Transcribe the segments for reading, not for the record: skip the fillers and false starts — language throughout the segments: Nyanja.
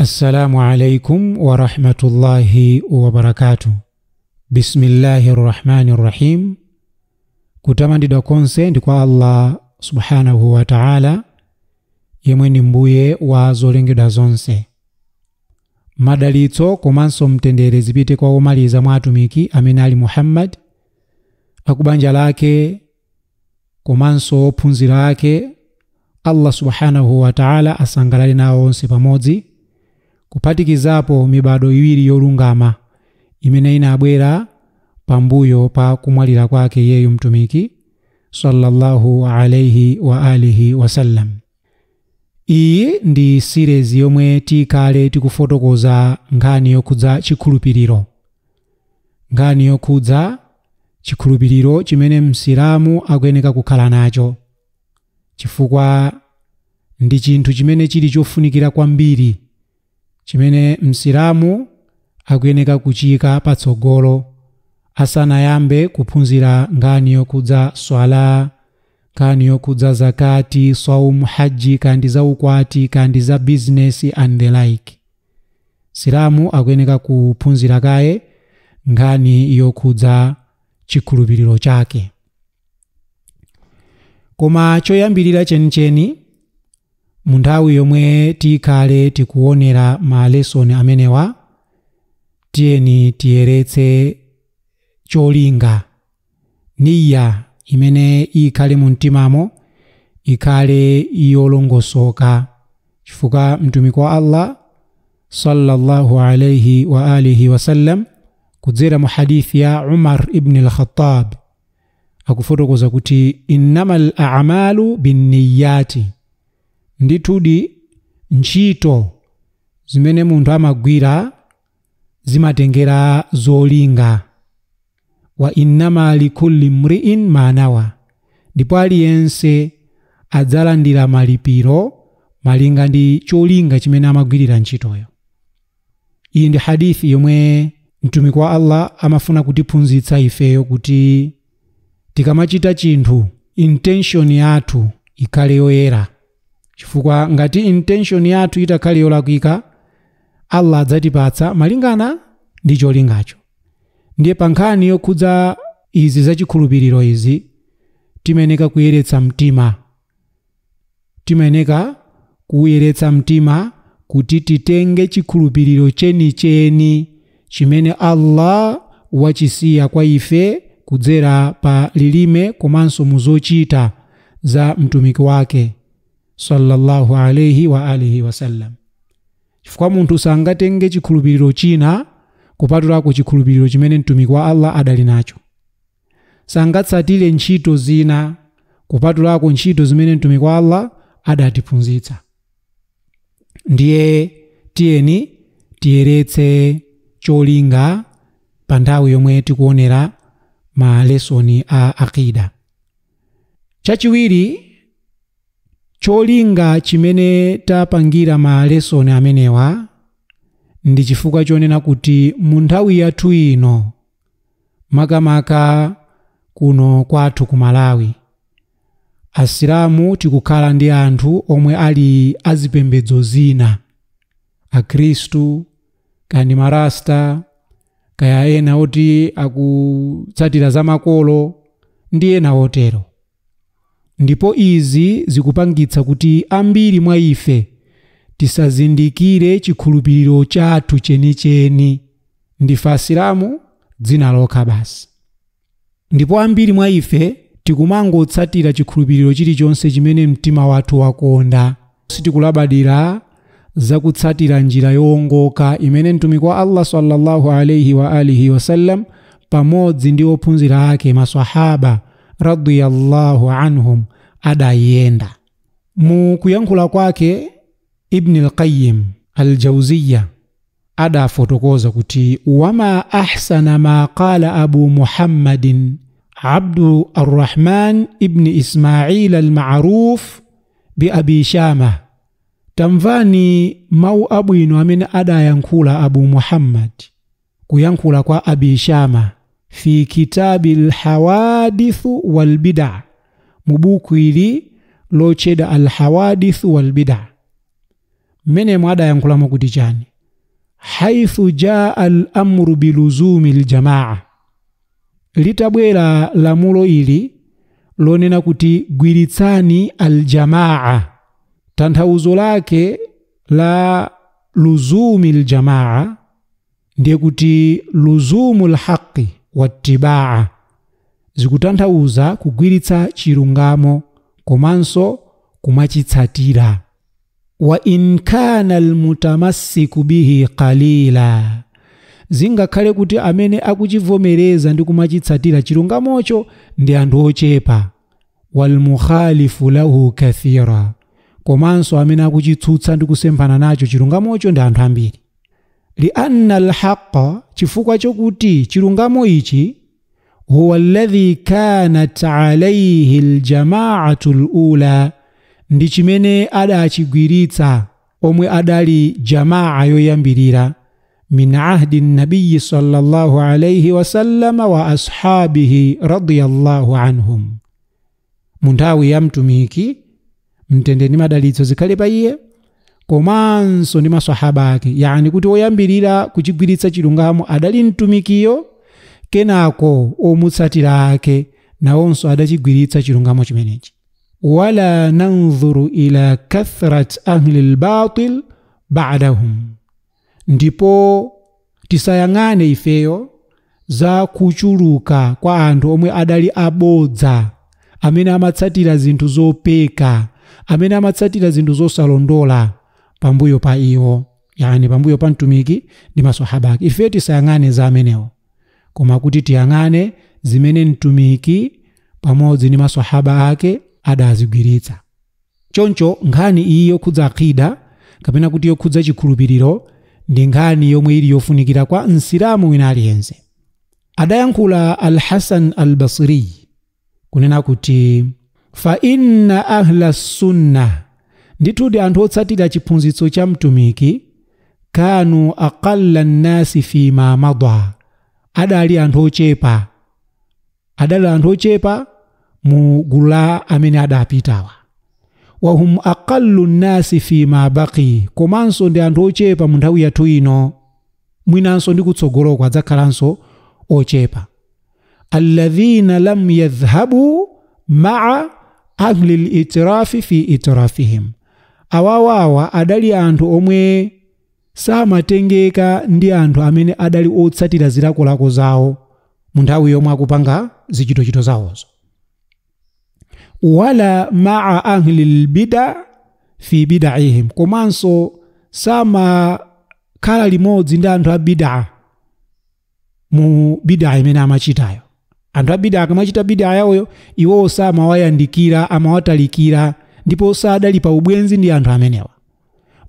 Assalamu alaikum wa rahmatullahi wa barakatuh. Bismillahir Rahmanir Rahim. Kutamandidwa konse ndi kwa Allah subhanahu wa ta'ala, yemwe ndi mbuye wa zolengedwa zonse. Madalitso komanso mtendere zipite kwa omaliza mwa atumiki amene ali Muhammad, akubanja lake komanso ophunzira ake. Allah subhanahu wa ta'ala asangalale nawo onse pamodzi, kuphatikizapo mibado iwiri yolungama imene inabwera pambuyo pa kumwalira kwake yeyu mtumiki sallallahu alayhi wa alihi wasallam. Iyi ndi series yomwe tikale tikufotokoza nkhani yokhudza chikhulupiriro, nkhani yokhudza chikhulupiriro chimene msilamu akuyeneka kukhala nacho, chifukwa ndi chinthu chimene chili chofunikira kwambiri chimene msilamu akuyeneka kuchika patsogolo asanayambe kuphunzira nkhani yokhudza swala, nkhani yokhudza zakati, saumu, haji, kandi za ukwati, kandi za business and the like. Silamu akuyeneka kuphunzira kaye nkhani yokhudza chikhulupiriro chake. Koma choyambirira chenicheni mu nthawi yomwe tikhale tikuonera ma lesson amenewa, tiyeni tiyeretse cholinga, niya imene ikhale mu mtimamo ikhale yolongosoka, chifukwa mtumiki wa Allah sallallahu alayhi wa alihi wasallam kudzera mu hadithi ya Umar ibn al-Khattab akufotokoza kuti innamal a'malu binniyati, ndithudi ntchito zimene munthu amagwira zimatengera zolinga, wa innama likulli mri'in ma nawa, ndipo aliyense adzalandira malipiro malinga ndi cholinga chimene amagwirira ntchitoyo. Iyi ndi hadithi yomwe mtumiki wa Allah amafuna kutiphunzitsa ifeyo kuti tikamachita chinthu intention yathu ikhale yoyera, chifukwa ngati intention yathu itakhale yolakwika Allah adzatipatsa malingana ndi cholingacho. Ndiye pa nkhani yokhudza izi za chikhulupiriro izi timayeneka kuyeretsa mtima, timayeneka kuyeretsa mtima kuti titenge chikhulupiriro chenicheni chimene Allah wachisiya kwa ife kudzera pa lilime komanso muzochita za mtumiki wake sallallahu alayhi wa alihi wasallam. Chifukwa munthu sangatenge chikhulupiriro china kupatulako chikhulupiriro chimene mtumiki wa Allah adali nacho, sangatsatire ntchito zina kupatulako ntchito zimene mtumiki wa Allah adatiphunzitsa. Ndiye tiyeni tiyeretse cholinga pa nthawi yomwe tikuonera ma lesoni a akida. Chachiwiri, cholinga chimene tapangira ma lesoni amenewa ndi chifukwa chonena kuti mu nthawi yathu ino, makamaka kuno kwathu ku Malawi, Asilamu tikukhala ndi anthu omwe ali azipembedzo zina, Akhristu kandi marasta, kaya ena oti akutsatira zamakolo ndi ena otero. Ndipo izi zikupangitsa kuti ambiri mwa ife tisazindikire chikhulupiriro chathu chenicheni. Ndife Asilamu dzina lokha basi. Ndipo ambiri mwa ife tikumangotsatira chikhulupiriro chilichonse chimene mtima wathu wakonda. Sitikulabadira zakutsatira njira yowongoka imene mtumiki wa Allah sallallahu alayhi wa alihi wasallam pamodzi ndi ophunzira ake maswahaba radiyallahu anhum adayenda. Mu kuyankhula kwake Ibn al-Qayyim al-Jawziyya adafotokoza kuti wama ahsana ma qala Abu Muhammadin Abdu ar-Rahman ibn Ismail al-Ma'ruf bi Abi Shama. Tamvani mau abwino amene adayankhula Abu Muhammad kuyankhula kwa Abi Shama fi kitabi al-Hawadith wal-Bid'ah, mu buku ili locheda al-Hawadith wal-Bid'ah. Mmenemo adayankhulamo kuti chani? Haithu jaa al-amru biluzumi ljamaa, litabwera lamulo ili lonena kuti gwiritsani aljamaa, tanthauzo lake la luzumi ljamaa ndiye kuti luzumu lhaqi wattibaa, zikutanthauza kugwiritsa chilungamo komanso kumachitsatira. Wa in kana almutamassiku bihi qalila, zingakhale kuti amene akuchivomereza ndi kumachitsatira chilungamocho ndi anthu ochepa. Walmukhalifu lahu kathira, komanso amene akuchitsutsa ndi kusemphana nacho chilungamocho ndi anthu ambiri. Lianna alhaqa, chifukwa chokuti chilungamo ichi huwa alladhi kanat alayhi aljamaatu alula, ndi chimene adachigwiritsa omwe adali jamaa yoyambirira, min ahdi nabiyi sallallahu alayhi wasallama wa ashabihi radiyallahu anhum, mu nthawi ya mtumiki mtendere ndi madalitso zikhale pa iye komanso ndi maswahaba ake. Yani kuti oyambirira kuchigwiritsa chilungamo adali mtumikiyo, kenako omutsatira ake nawonso adachigwiritsa chilungamo chimenechi. Wala nanzuru ila kathrat ahli albatil ba'dahum, ndipo tisayang'ane ifeyo za kuchuluka kwa anthu omwe adali abodza, amene amatsatira zinthu zopeka, amene amatsatira zinthu zosalondola pambuyo pa iwo, yani pambuyo pa mtumiki ndi maswahaba ake. Ife tisayang'ane za amenewo, koma kuti tiyang'ane zimene mtumiki pamodzi ndi maswahaba ake adazigwiritsa. Choncho nkhani iyi yokhudza akida kapena kuti yokhudza chikhulupiriro ndi nkhani yomwe ili yofunikira kwa msilamu wina aliyense. Adayankhula Al-Hasan Al-Basri kunena kuti fa inna ahla sunna, ndithudi anthu otsatira chiphunzitso cha mtumiki, kanu aqalla nnasi fima madha, adali anthu ochepa, adali anthu ochepa mu gulu la amene adapitawa. Wahum aqallu nnasi fima baqi, komanso ndi anthu ochepa mu nthawi yathu ino, mwinanso ndi kutsogoloko adzakhalanso ochepa. Alladhina lam yadhhabu ma'a ahli al-itirafi fi itirafihim, awawawa adali anthu omwe samatengeka ndi anthu amene adali otsatira zilakolako zawo mu nthawi yomwe akupanga zichitochito zawozo. Wala ma'a ahli al-bid'a fi bid'ihim, komanso samakhala limodzi ndi anthu a bid'a mu bid'a imene amachitayo. Anthu a bid'a akamachita bid'a yawoyo, iwowo samawayandikira, amawatalikira, ndipo sadali pa ubwenzi ndi anthu amenewa.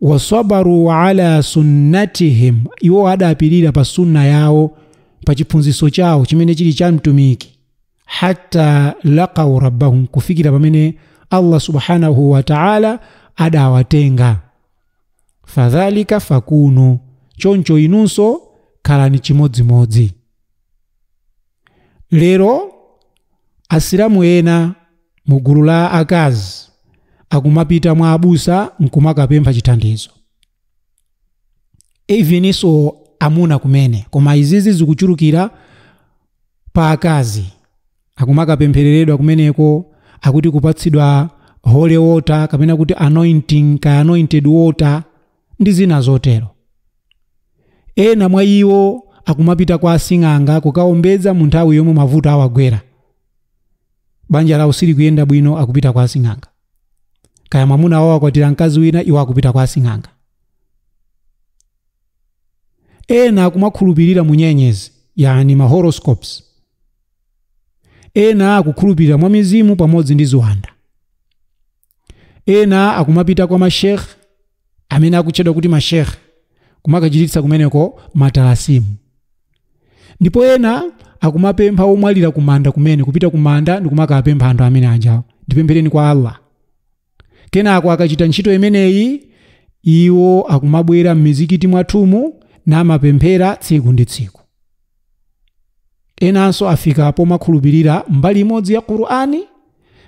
Wasabaru ala sunnatihim, iwo adapirira pa sunna yawo, pa chiphunzitso chawo chimene chili cha mtumiki, hatta laqaw rabbahum, kufikira pamene Allah subhanahu wa ta'ala adawatenga. Fadhalika fakunu, choncho inunso khalani chimodzimodzi. Lero asilamu ena mu gulu la akazi akumapita mwa abusa nkumakapempha chithandizo, eveninso amuna kumene, koma izizi zikuchulukira pa akazi. Akumakapemphereredwa kumeneko, akuti kupatsidwa holy water kapena kuti anointing ka anointed water ndi zina zotero. Ena mwa iwo akumapita kwa asing'anga kukaombedza mu nthawi yomwe mavuto awagwera, banja lawo sili kuyenda bwino, akupita kwa asing'anga. Kaya mwamuna wawo akwatira mkazi wina, iwo akupita kwa asing'anga. Ena akumakhulupirira mu nyenyezi, yani ma horoscopes. Ena akukhulupirira mwa mizimu pamodzi ndi ziwanda. Ena akumapita kwa mashekh amene akutchedwa kuti mashekh, kumakachititsa kumeneko matalasimu. Ndipo ena akumapempha omwalira kumanda kumene, kupita kumanda ndi kumakapempha anthu amene ajawo, ndipemphereni kwa Allah. Kenako akachita ntchito imeneyi, iwo akumabwera m'mizikiti mwathumu namapemphera tsiku ndi tsiku. Enanso afika pomakhulupirira mbali imodzi ya Qur'ani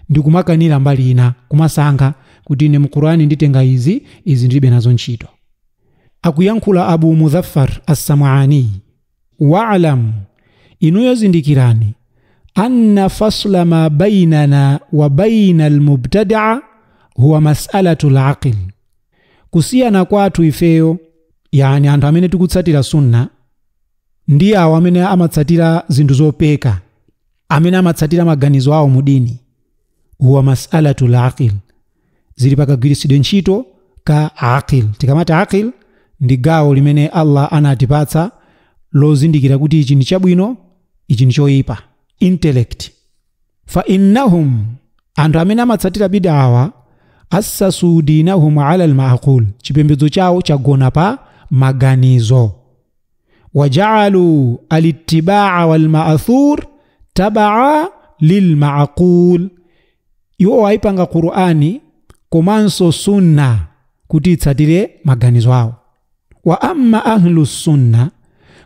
ndi kumakanira mbali ina, kumasankha kuti ine mu Qur'ani nditenga izi, izi ndilibe nazo ntchito. Akuyankhula Abu Mudhaffar As-Sam'ani, wa'lam, inuyo zindikirani, anna fasla ma bainana wa baina al-mubtadi'a huwa mas'alatu al-aql. Kusiyana kwathu ifeyo, yani anthu amene tikutsatira sunna ndi awo amene amatsatira zinthu zopeka, amene amatsatira maganizo awo mudini, huwa mas'alatu al-aql, zili pakagwiritsidwe ntchito ka aqil. Tikamati aqil ndi gawo limene Allah anatipatsa lozindikira kuti ichi ndi chabwino, ichi ndi choyipa, intellect. Fa innahum, anthu amene amatsatira bid'a awa, assasu dinahum ala al-ma'qul, chipembedzo chawo chagona pa maganizo. Waja'alu al-ittiba'a wal-ma'thur taba'a lil-ma'qul, iwo ayipanga Qur'ani komanso sunna kuti itsatire maganizo awo. Wa amma ahlu sunna,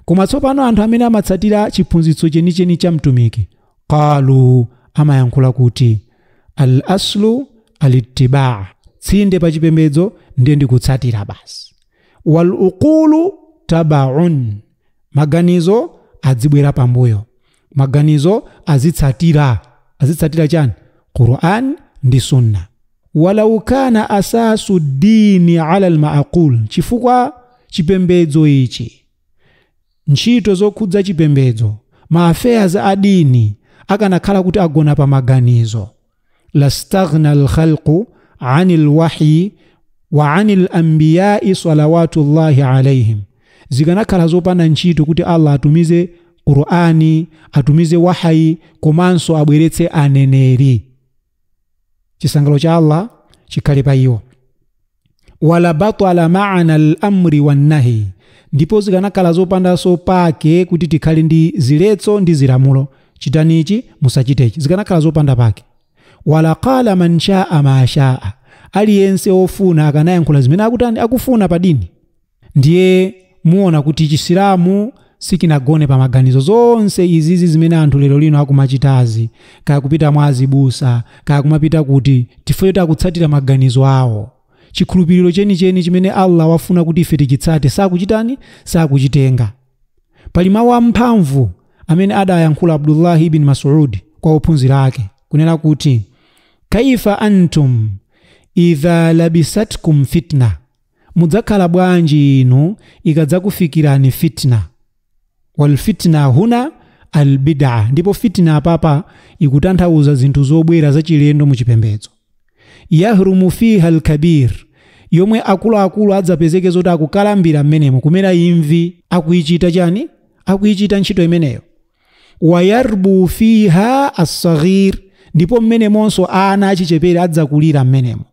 koma tsopano anthu amene amatsatira chiphunzitso chenicheni cha mtumiki, qalu, amayankhula kuti al-aslu al-ittiba', tsinde pa chipembedzo ndiye ndikutsatira basi. Wal uqulu tabaun, maganizo adzibwera pambuyo, maganizo azitsatira. Azitsatira chani? Qur'an ndi sunna. Walau kana asasu dini ala al-ma'qul, chifukwa chipembedzo ichi, ntchito zokhudza chipembedzo, ma affairs a dini akanakhala kuti agona pa maganizo, lastaghna al-khalqu anil wahyi wa anil anbiya'i salawatullahi alayhim, zikanakhala zopanda ntchito kuti Allah atumize Qur'ani, atumize wahayi, komanso abweretse aneneri. Chisangalo cha Allah chikhale pa iwo. Wala batala ma'ana al-amri wan-nahi, ndipo zikanakhala zopandanso pake kuti tikhale ndi ziletso ndi zilamulo, chitanichi musachitechi, zikanakhala zopanda pake. Wala qala man sha'a ma sha'a, aliyense ofuna akanayankhula zimene akutani akufuna pa dini. Ndiye muona kuti Chisilamu sikinagone pa maganizo. Zonse izizi zimene anthu lero lino akumachitazi, kaya kupita mwa azibusa, kaya kumapita kuti tifeyo akutsatira maganizo awo, chikhulupiriro chenicheni chimene Allah wafuna kuti ife tichitsate sakuchitani, sakuchitenga. Pali mawu amphamvu amene adayankhula Abdullah ibn Mas'ud kwa ophunzira ake kunena kuti kaifa antum idha labisatkum fitna, mudzakhala bwanji inu ikadzakufikirani fitna. Wal fitna huna al bid'a, ndipo fitna apapa ikutanthauza zinthu zobwera zachilendo mu chipembedzo. Yahrumu fiha al kabir, yomwe akuluakulu adzapezeke zoti akukalambira mmenemo, kumera imvi, akuichita chani, akuichita ntchito imeneyo. Wayarbu fiha as-saghir, ndipo mmenemonso ana achichepere adzakulira mmenemo.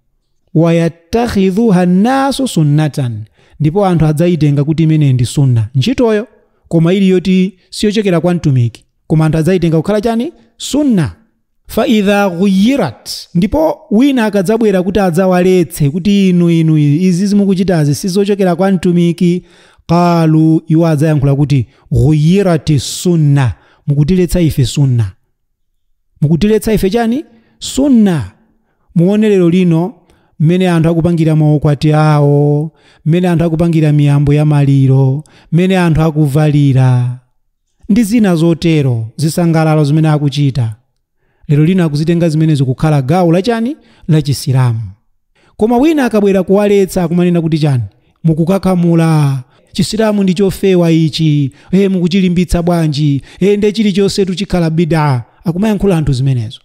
Wayattakhidhuha an-nasu sunnatan, ndipo anthu adzayitenga kuti imene ndi sunna, ntchitoyo koma ili yoti siyochokera kwa mtumiki, koma anthu adzayitenga kukhala chani, sunna. Fa idha ghuyirat, ndipo wina akadzabwera kuti adzawaletse kuti inu inu izi zimukuchitazi sizochokera kwa mtumiki, qalu, iwo adzayankhula kuti ghuyirati sunna, mukutiletsa ife sunna, mukutiletsa ife chani, sunna. Muone lero lino mmene anthu akupangira maukwati awo, mmene anthu akupangira miyambo ya maliro, mmene anthu akuvalira ndi zina zotero, zisangalalo zimene akuchita lero lino akuzitenga zimenezo kukhala gawo lachani, la Chisilamu. Koma wina akabwera kuwaletsa akumanena kuti chani, mukukakamula Chisilamu ndi chofewa ichi, mukuchilimbitsa bwanji, nde chilichonse tuchikhala bid'a, akumayankhula anthu zimenezo.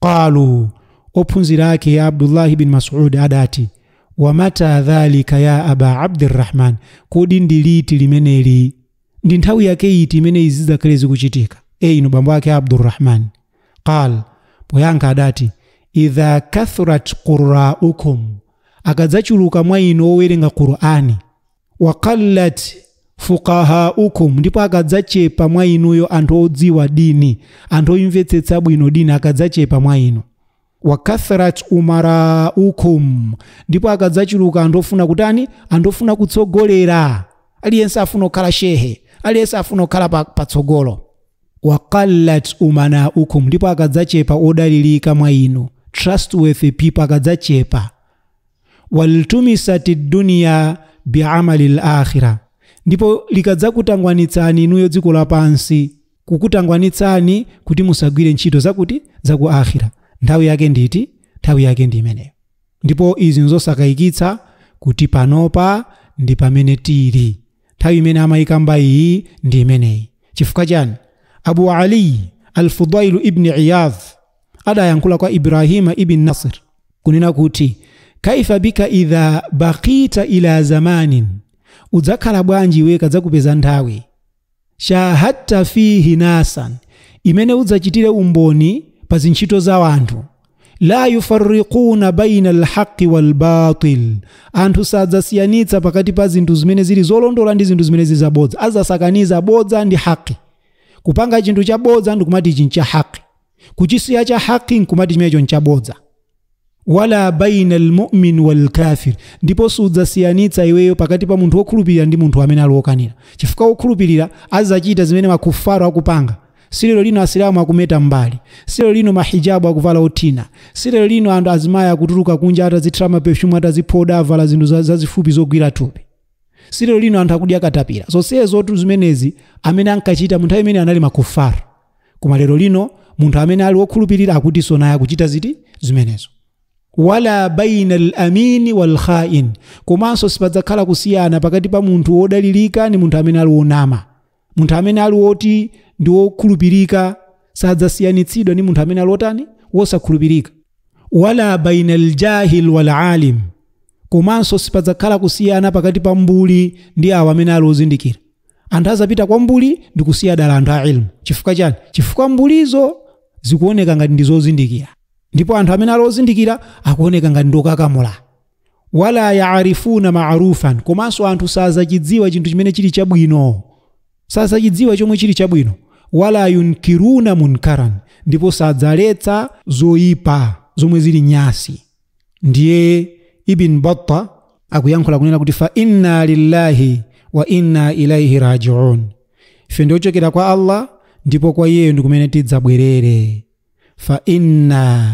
Qalu, ophunzira ake ya Abdullah ibn Mas'ud adati wa mata dhalika ya Aba Abdirrahman, kodi ndi liti limeneli, ndi nthawi yake iti imene izi zidzakhale zikuchitika? Inu bambo ake Abdurrahman. Qal, poyankha adati idha kathurat qurra'ukum, akadzachuluka mwa inu owerenga Qur'ani, wa qallat fuqahaukum, ndipo akadzachepa mwa inuyo anthu odziwa dini, anthu oyimvetsetsa bwino dini akadzachepa mwa inu. Wa kathrat umaraukum, ndipo akadzachuluka anthu ofuna kutani, anthu ofuna kutsogolera, aliyense afuna kukhala shehe, aliyense afuna kukhala patsogolo. Wa qallat umanaukum, ndipo akadzachepa odalirika mwa inu, trustworthy people akadzachepa. Waltumisati dunya biamali al-akhirah, ndipo likadzakutangwanitsani inuyo dziko lapansi, kukutangwanitsani kuti musagwire ntchito zakuti zaku akhira. Nthawi yake nditi? Nthawi yake ndi imeneyo. Ndipo izi nzosakayikitsa kuti panopa ndi pamene tili. Nthawi imene amayikamba iyi ndi imeneyi. Chifukwa chani? Abu Ali al-Fudailu ibn Iyadh adayankhula kwa Ibrahima ibn Nasr kunena kuti kaifa bika idha baqita ila zamanin, udzakhala bwanji iwe kadzakupeza nthawi shahadta fihi nasan, imene udzachitire umboni pa zintchito za anthu, la yufarriquna baina alhaqi walbatil, anthu sadzasiyanitsa pakati pa zinthu zimene zili zolondola ndi zinthu zimene zili zabodza. Azasakaniza bodza ndi haki, kupanga chinthu chabodza ndikumati ichi ncha haki, kuchisiya cha haki nkumati chimenecho nchabodza. Wala baina almu'min walkafir, ndipo sudzasiyanitsa iweyo pakati pa munthu wokhulupirira ndi munthu amene ali wokanira, chifukwa wokhulupirira azachita zimene makufaru akupanga. Silero lino asilamu akumeta mbali, silero lino mahijabu akuvala othina, silero lino anthu azimayi akutuluka kunja atazithira maperfume, ataziphoda, avala zinthu zazifupi zogwira thupi, silero lino anthu akudya katapira. Zonsezo zimenezi amene ankachita munthu amene anali makufaru, koma lero lino munthu amene ali wokhulupirira akutinso naye akuchita ziti zimenezo. Wala baina al-amini wal-kha'in, komanso sipadzakhala kusiyana pakati pa munthu wodalirika ndi munthu amene ali wonama. Munthu amene ali woti ndi wokhulupirika sadzasiyanitsidwa ndi munthu amene ali wotani, wosakhulupirika. Wala baina al-jahil wal-alim, komanso sipadzakhala kusiyana pakati pa mbuli ndi awo amene ali ozindikira. Anthu azapita kwa mbuli ndi kusiya dala anthu a ilmu. Chifukwa chani? Chifukwa mbulizo zikuoneka ngati ndi zozindikira, ndipo anthu amene ali ozindikira akuoneka ngati ndi okakamula. Wala yaarifuna ma'rufan, komanso anthu sazachidziwa chinthu chimene chili chabwino, sazachidziwa chomwe chili chabwino. Wala yunkiruna munkaran, ndipo sadzaletsa zoyipa zomwe zili nyasi. Ndiye Ibn Battah akuyankhula kunena kuti fa inna lillahi wa inna ilaihi raji'un, ife ndiochokera kwa Allah ndipo kwa iyeyo ndi kumene tidzabwerere. Fa inna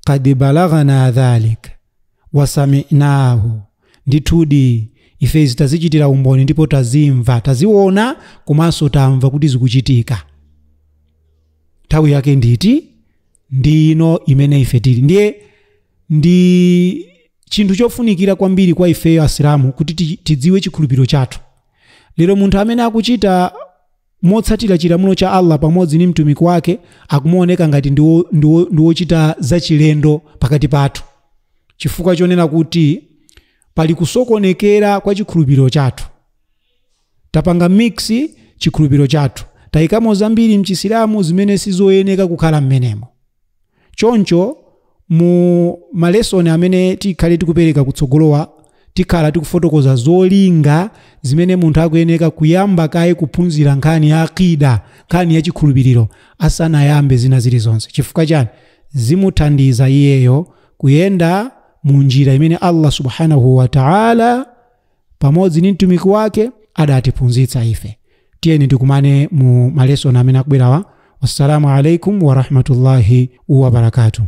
qad balaghana dhalik wa sami'nahu, ndithudi ife tazichitira umboni ndipo tazimva, taziona komanso tamva kuti zikuchitika. Nthawi yake nditi? Ndino imene ife tili. Ndiye ndi chinthu chofunikira kwambiri kwa ifeyo asilamu kuti tidziwe chikhulupiriro chathu. Lero munthu amene akuchita motsatira chilamulo cha Allah pamodzi ndi mtumiki wake akumuoneka ngati ndi wochita zachilendo pakati pathu, chifukwa chonena kuti pali kusokonekera kwa chikhulupiriro chathu. Tapanga mix chikhulupiriro chathu, tayikamo zambiri mchisilamu zimene sizoyeneka kukhala mmenemo. Choncho mu malesoni amene tikhale tikupereka kutsogolowa, tikhala tikufotokoza zolinga zimene munthu akuyeneka kuyamba kaye kuphunzira nkhani ya akida, nkhani ya chikhulupiriro asanayambe zina zilizonse. Chifukwa chani? Zimuthandiza iyeyo kuyenda mu njira imene Allah subhanahu wa ta'ala pamodzi ndi mtumiki wake adatiphunzitsa ife. Tiyeni tikumane mu malesoni amene akubwerawa. Wassalamu alaikum wa rahmatullahi wa barakatuh.